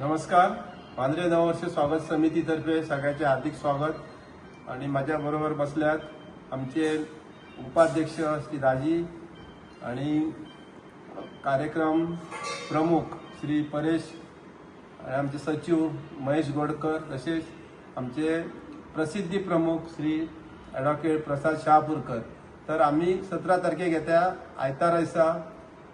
नमस्कार. मांद्रे नववर्ष स्वागत समितीतर्फे सगळ्याचे हार्दिक स्वागत. आणि माझ्या बरोबर बसल्यात आमचे उपाध्यक्ष श्री दाजी आणि कार्यक्रम प्रमुख श्री परेश आणि आमचे सचिव महेश गोडकर, तसेच आमचे प्रसिद्धी प्रमुख श्री ॲडव्होकेट प्रसाद शहापूरकर. तर आम्ही 17 तारखेक येत्या आयतारा दिसा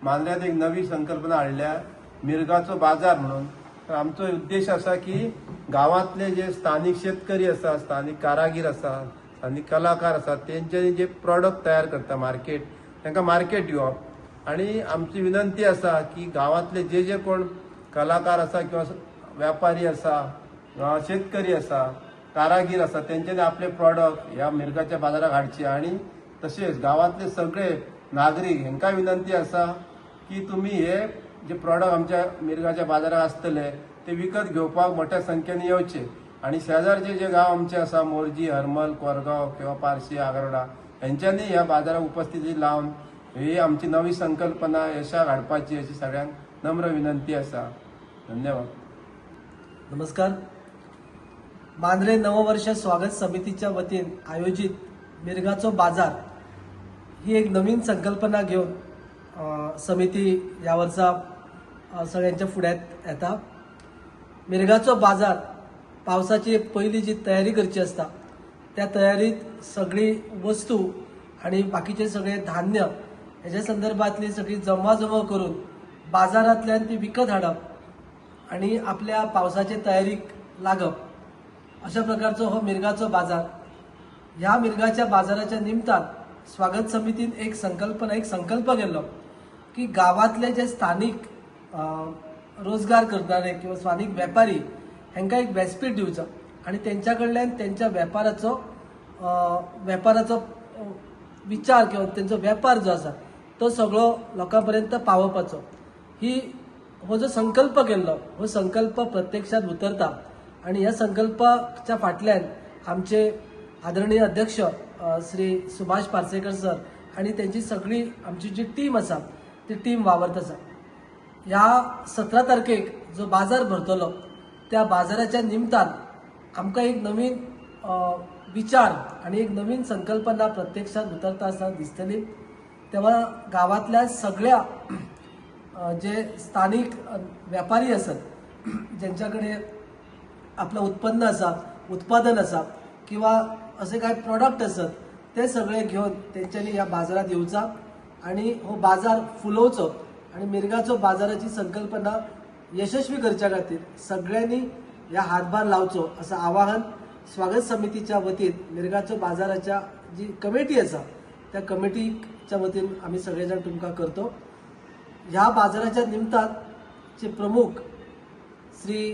मांद्र्यात एक नवी संकल्पना हाडल्या, मिरगाचो बाजार म्हणून. तर आमचो उद्देश आसा की गांवांतले जे स्थानीक शेतकरी आसा, स्थानीक कारागीर आसा, स्थानीक कलाकार आसा, तेंच्यांनी जे प्रोडक्ट तयार करता मार्केट, तांकां मार्केट दिवप. आणि आमची विनंती आसा की गांवांतले जे जे कोण कलाकार आसा किंवा व्यापारी आसा किंवा शेतकरी आसा, कारागीर आसा, तेंच्यांनी आपले प्रोडक्ट ह्या मिरगाच्या बाजाराक हाडचे. आणि तशेंच गांवांतले सगळे नागरीक हेंकां विनंती आसा की तुमी हे जे प्रोडक्ट आमच्या मिरगाच्या बाजाराक आसतले ते विकत घेवपाक मोठ्या संख्येने येवचे. आणि शेजारचे जे गांव आमचे आसा, मोरजी, हरमल, कोरगांव किंवा पारशी, आगरडा, हेंच्यांनी ह्या बाजाराक उपस्थिती लावन ही आमची नवी संकल्पना यशाक हाडपाची अशी सगळ्यांक नम्र विनंती आसा. धन्यवाद. नमस्कार. मांद्रे नववर्ष स्वागत समितीच्या वतीन आयोजित मिरगाचो बाजार ही एक नवीन संकल्पना घेवन समिती ह्या वर्सा सगळ्यांच्या फुड्यांत येता. मिरगाचो बाजार, पावसाची पयली जी तयारी करची आसता, त्या तयारीत सगळी वस्तू आणि बाकीचे सगळे धान्य हेच्या संदर्भातली सगळी जमाजमा करून बाजारांतल्यान ती विकत हाडप आणि आपल्या पावसाचे तयारीक लागप, अशा प्रकारचो हो मिरगाचो बाजार. ह्या मिरगाच्या बाजाराच्या निमतान स्वागत समितीन एक संकल्पना, एक संकल्प केल्लो की गांवांतले जे स्थानीक रोजगार करणारे किंवा स्थानीक वेपारी हांकां एक व्यासपीठ दिवचो आणि तेंच्या कडल्यान तेंच्या वेपाराचो विचार किंवा तेंचो वेपार जो आसा तो सगळो लोकां पर्यंत पावोवपाचो. हो जो संकल्प केल्लो, हो संकल्प प्रत्यक्षात उतरता. आणि ह्या संकल्पाच्या फाटल्यान आमचे आदरणीय अध्यक्ष श्री सुभाष पार्सेकर सर आणि त्यांची सगळी आमची जी टीम आसा ती टीम वावरत आसा. ह्या 17 तारखेक जो बाजार भरतलो त्या बाजाराच्या निमतान आमकां एक नवीन विचार आणि एक नवीन संकल्पना प्रत्यक्षात उतरता आसतना दिसतली. तेव्हा गावातल्या सगळ्या जे स्थानीक व्यापारी आसत, ज्यांच्या कडेन आपलं उत्पन्न आसा, उत्पादन आसा किंवा असे काय प्रोडक्ट आसत, ते सगळे घेवन तेंच्यांनी ह्या बाजारात येवचा आणि हो बाजार फुलोवचो आणि मिरगाचो बाजाराची संकल्पना यशस्वी करच्या खातीर सगळ्यांनी ह्या हातभार लावचो असं आवाहन स्वागत समितीच्या वतीन, मिरगाचो बाजाराच्या जी कमिटी आसा त्या कमिटीच्या वतीन आमी सगळे जाण तुमकां करतो. ह्या बाजाराच्या निमतान चे प्रमुख श्री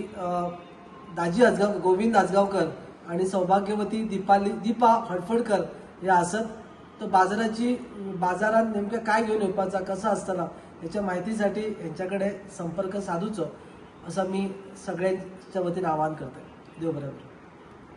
दाजी आजगांव, गोविंद आजगांवकर आणि सौभाग्यवती दीपाली दीपा हडफडकर हे आसत. तर बाजाराची, बाजारात नेमकं काय घेऊन येवपाचा, कसं आसतला, याच्या माहितीसाठी यांच्याकडे संपर्क साधूचो असं मी सगळ्यांच्या वतीन आवाहन करतोय. देव बरें करूं.